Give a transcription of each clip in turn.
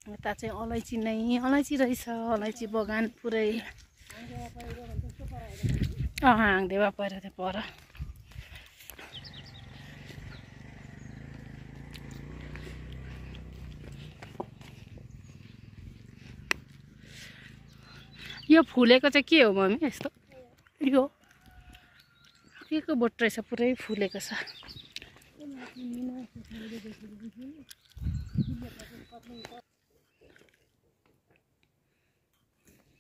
यता चाहिँ अलैँची नै अलैँची रहेछ अलैँची बगान पुरै हाँगदेवा पहिरो थियो पर यो फुलेको चाहिँ के हो मम्मी यस्तो यो के को बोट रहेछ पुरै फुलेको छ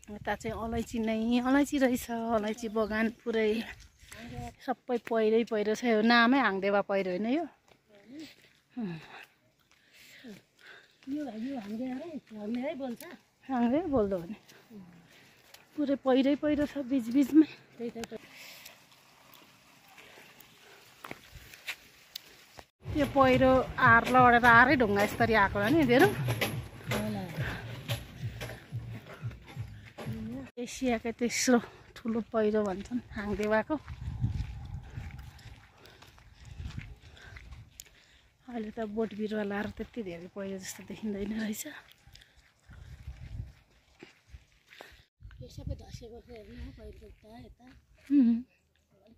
यता चाहिँ अलैँची नै अलैँची रहेछ अलैँची बगान पुरै सबै पहिरै पहिरो छ यो नामै हाँगदेवा पहिरो होइन यो हाँगदेवा बोल्दो भने पुरै पहिरै पहिरो छ बिचबिचमै त्यो पहिरो आर लडेर आरै ढुङ्गा यसरी आएको होला नि धेरै एसियाकै तेस्रो ठुलो पहिरो भन्छन् हाँगदेवाको अहिले त बोट बिरुवा लाएर त्यति धेरै पहिरो जस्तो देखिँदैन रहेछ सबै धसेको छ हेर्नु पहिरो त यता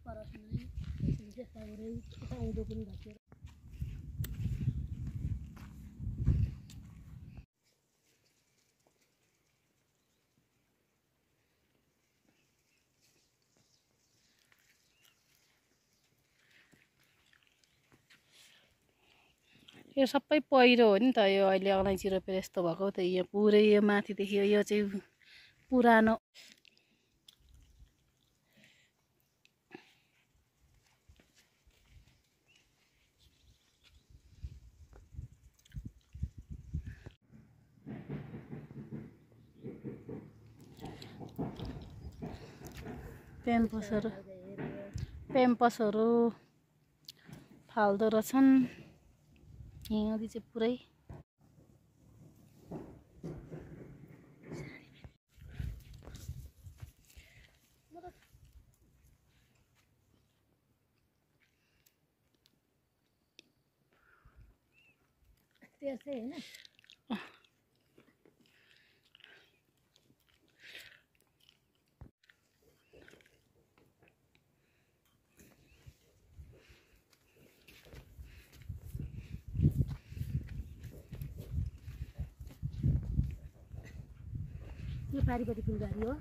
परसमै यता उँधो पनि धसेर यो सबै पहिरो हो नि त यो अहिले अलैँची रोपेर यस्तो भएको त यो पुरै यो माथिदेखि यो चाहिँ पुरानो पेम्पसहरू फाल्दो रहेछन् हिउँदी चाहिँ पुरै यो पारिपट्टि फुलबारी हो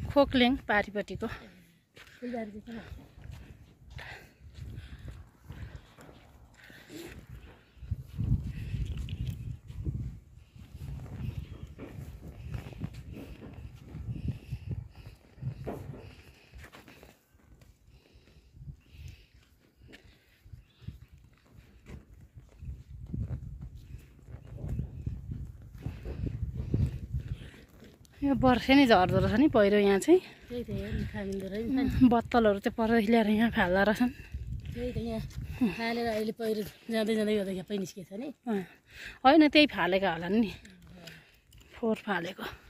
खोक्लेङ पारिपट्टिको फुलबारी चाहिँ यो वर्षै नै झर्दो रहेछ नि पहिरो यहाँ चाहिँ त्यही त खामिँदो रहेछ बत्तलहरू चाहिँ पर ल्याएर यहाँ फाल्दा रहेछन् त्यही त यहाँ फालेर अहिले पहिरो जाँदै जाँदै गर्दा यहाँ निस्केछ नि होइन त्यही फालेको होला नि फोहोर फालेको